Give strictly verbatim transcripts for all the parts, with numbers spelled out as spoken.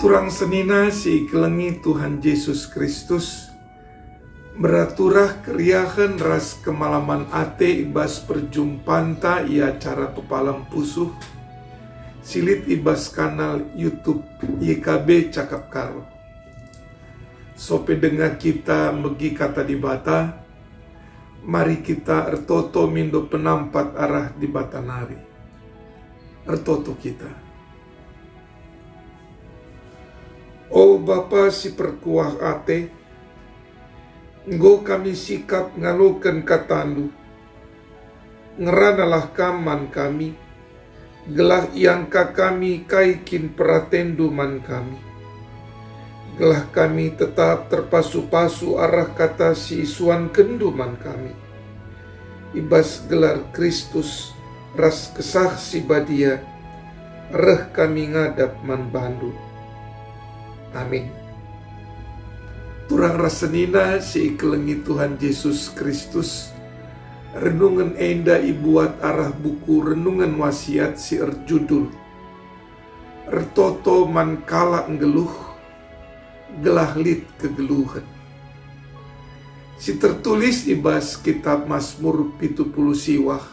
Turang senina si ikelengi Tuhan Jesus Kristus, meraturah keriahen ras kemalaman ate i bas perjumpanta i acara Pepalem Pusuh, si lit i bas kanal YouTube Y K B Cakap Karo. Sope denga kita megi Kata Dibata, mari kita ertoto mindo penampat arah Dibata nari. Ertoto kita. O Bapa si perkuah ate, enggo kami sikap ngaloken KataNdu. Ngeranalah Kam man kami, gelah iangka kami kai kin peratenNdu man kami. Gelah kami tetap terpasu-pasu arah kata si isuankenNdu man kami. I bas gelar Kristus ras Kesah Si Badia, reh kami ngadap man baNdu. Amin. Turang ras senina si ikelengi Tuhan Jesus Kristus, renungen enda ibuat arah buku Renungen Wasiat si erjudul Ertoto man Kalak Nggeluh, Gelah Lit Kegeluhen, si tertulis i bas Kitap Masmur pitu puluh siwah,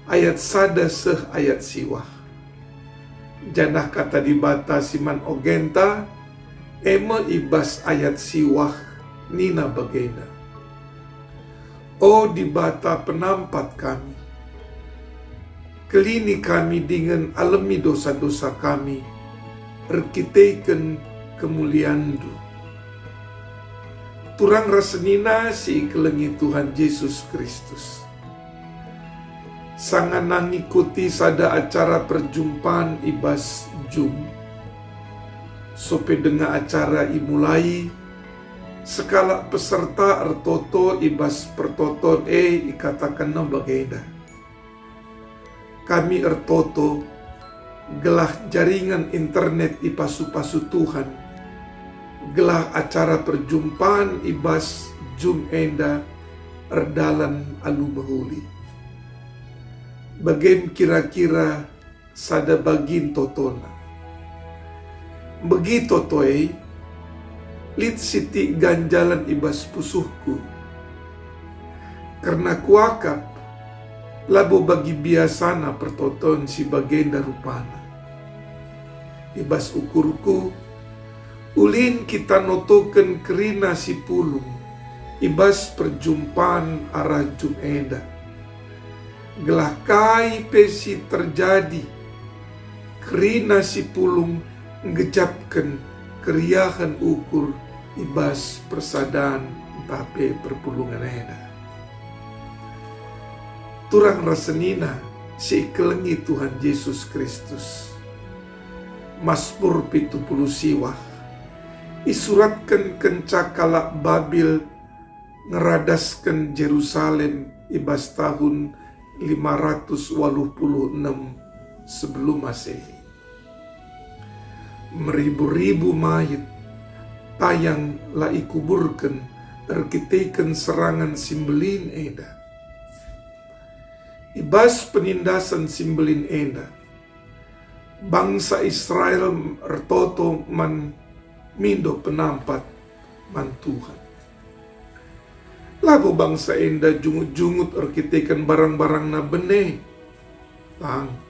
ayat sada seh ayat siwah. Janah Kata Dibata si man ogenta, e me i bas ayat siwah, nina bagenda, "O Dibata penampat kami, kelini kami dingen alemi dosa-dosa kami erkiteken kemulianNdu." Turang ras senina si ikelengi Tuhan Jesus Kristus. Sanga ngikuti sada acara perjumpaan i bas Zoom. Sope denga acara imulai, sekalak peserta ertoto i bas pertoton e ikatakenna bagenda, "Kami ertoto gelah jaringan internet ipasu-pasu Tuhan, gelah acara perjumpaan i bas Zoom enda erdalan alu mehuli." Bagem kira-kira sada bagin totona. Megi toto e, lit sitik ganjalen i bas pusuhku. Kerna kuakap, labo bagi biasana pertoton si bagenda rupana. I bas ukurku, ulin kita notoken kerina si pulung i bas perjumpaan arah Zoom enda. Gelah kai pe si terjadi, kerina si pulung nggejapken keriahen ukur i bas persadan ntah pe perpulungen enda. Turang ras senina si ikelengi Tuhan Jesus Kristus. Masmur pitu puluh siwah isuratken kenca kalak Babil ngeradasken Jerusalem i bas tahun lima ratus waluh puluh enem sebelum Masehi. Meribu-ribu mayit tayang la ikuburken erkiteken serangan si mbelin enda. I bas penindasen si mbelin enda, bangsa Israel ertoto man mindo penampat man Tuhan. Labo bangsa enda jungut-jungut erkiteken barang-barangna bene. Lang.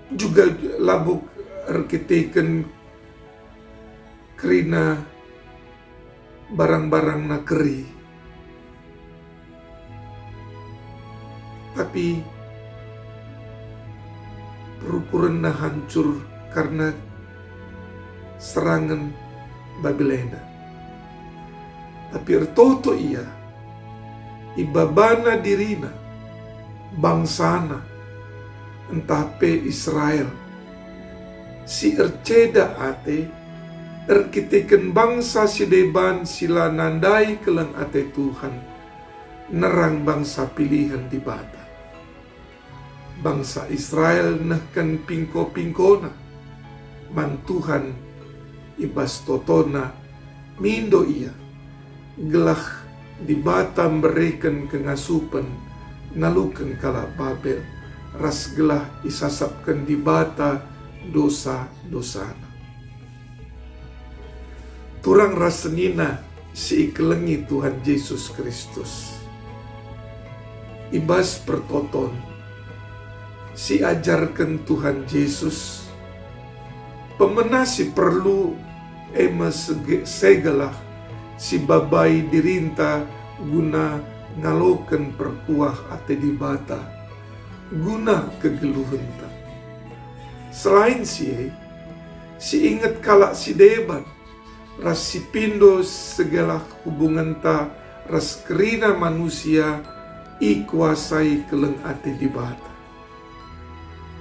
Juga labo erkiteken kerina barang-barangna keri. Tapi perukurenna hancur karna serangen Babil enda. Tapi ertoto ia, ibabana dirina, bangsana, ntah pe Israel, si erceda ate erkiteken bangsa si deban si la nandai keleng ate Tuhan, nerang bangsa pilihen Dibata. Bangsa Israel nehken pingko-pingkona man Tuhan i bas totona, mindo ia, gelah Dibata mbereken kengasupen naluken kalak Babel, ras gelah isasapken Dibata dosa-dosana. Turang ras senina si ikelengi Tuhan Jesus Kristus. I bas pertoton si ajarken Tuhan Jesus, pemena si perlu e me sege-, segelah si babai dirinta guna ngaloken perkuah ate Dibata guna kegeluhenta. Selain si e, si inget kalak si deban ras si pindo segelah hubungenta ras kerina manusia ikuasai keleng ate Dibata.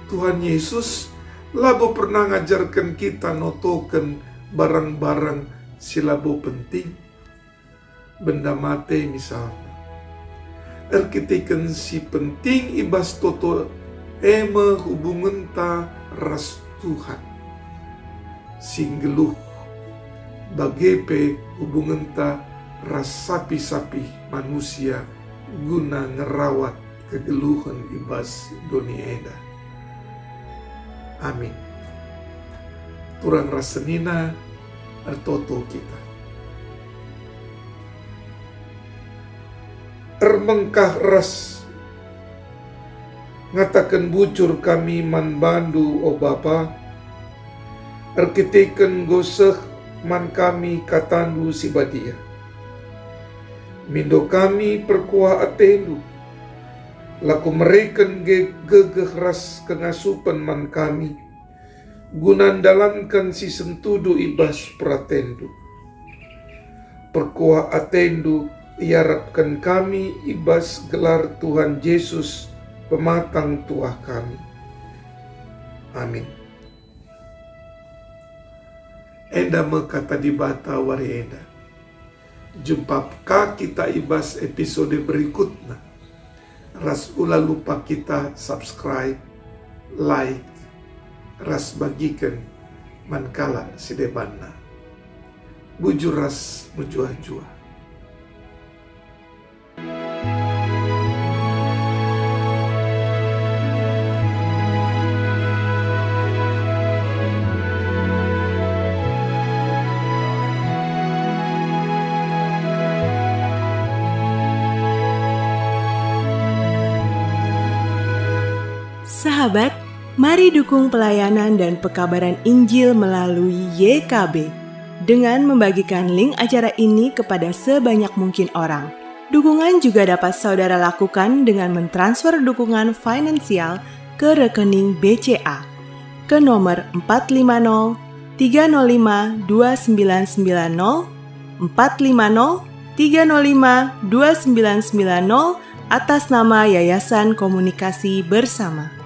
Tuhan Yesus labo pernah ngajarken kita notoken barang-barang si labo penting, benda mate misalna. Erkiteken si penting i bas toto e me hubungenta ras Tuhan si nggeluh, bage pe hubungenta ras sapih-sapih manusia guna ngerawat kegeluhen i bas doni enda. Amin. Turang ras senina, ertoto kita. Ermengkah ras ngataken bujur kami man bandu, o Bapa, erkiteken enggo seh man kami katandu si badia. Mindo kami perkuah atendu, lako mereken ge-, gegeh ras kengasupen man kami, guna ndalanken si sentudu i bas peratendu. Perkuah atendu iarapken kami i bas gelar Tuhan Jesus, Pematang Tuah kami. Amin. Enda me kata Dibata wari enda. Jumpa ka kita i bas episode berikutna. Ras ula lupa kita subscribe, like, ras bagiken man kalak si debanna. Bujur ras mejuah-juah. Sahabat, mari dukung pelayanan dan pekabaran Injil melalui Y K B dengan membagikan link acara ini kepada sebanyak mungkin orang. Dukungan juga dapat saudara lakukan dengan mentransfer dukungan finansial ke rekening B C A ke nomor empat lima nol tiga nol lima dua sembilan sembilan nol, empat lima nol tiga nol lima dua sembilan sembilan nol, atas nama Yayasan Komunikasi Bersama.